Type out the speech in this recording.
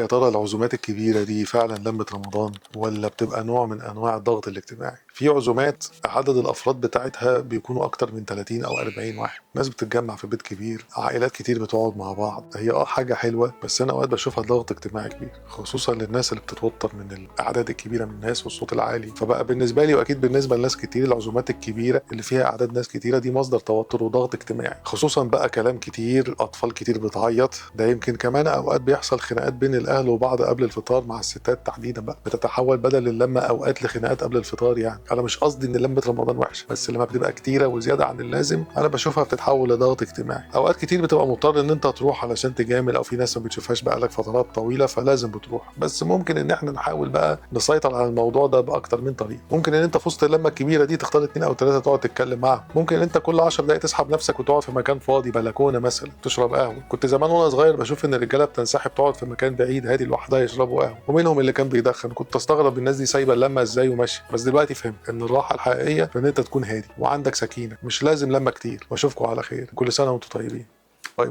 يا ترى العزومات الكبيرة دي فعلا لمة رمضان ولا بتبقى نوع من أنواع الضغط الاجتماعي؟ في عزومات عدد الأفراد بتاعتها بيكونوا أكتر من 30 أو 40 واحد، ناس بتتجمع في بيت كبير، عائلات كتير بتقعد مع بعض. هي حاجة حلوة، بس أنا أوقات بشوفها ضغط اجتماعي كبير، خصوصا للناس اللي بتتوتر من الأعداد الكبيرة من الناس والصوت العالي. فبقى بالنسبة لي وأكيد بالنسبة لناس كتير، العزومات الكبيرة اللي فيها أعداد ناس كتيرة دي مصدر توتر وضغط اجتماعي، خصوصا بقى كلام كتير، أطفال كتير بتعيط. ده يمكن كمان أوقات بيحصل خناقات بين الأهل وبعض قبل الفطار، مع الستات تحديدا بقى بتتحول بدل اللمة أوقات لخناقات قبل الفطار. يعني أنا مش قصدي إن لمة رمضان وحشة، بس لما بتبقى كتيرة وزيادة عن اللازم أنا بشوفها بتتحول لضغط اجتماعي. أوقات كتير بتبقى مضطر إن أنت تروح علشان تجامل، أو في ناس ما بتشوفهاش بقالك فترات طويلة فلازم بتروح. بس ممكن إن إحنا نحاول بقى نسيطر على الموضوع ده بأكتر من طريقة. ممكن إن أنت في وسط اللمة الكبيرة دي تختار 2 أو 3 تقعد تتكلم معاهم. ممكن إن أنت كل 10 دقايق تسحب نفسك وتقعد في مكان فاضي، بلكونة مثلا، تشرب قهوة. كنت زمان وأنا صغير بشوف إن الرجالة بتنسحب تقعد في مكان بعيد هادي لوحدها يشربوا قهوة، ومنهم اللي كان بيدخن. كنت استغرب الناس دي سايبة اللمة إزاي وماشية، بس دلوقتي فهمت إن الراحة الحقيقية في إن أنت تكون هادي وعندك سكينة، مش لازم لمة كتير. وأشوفكم على خير، كل سنة وأنتم طيبين. bye bye.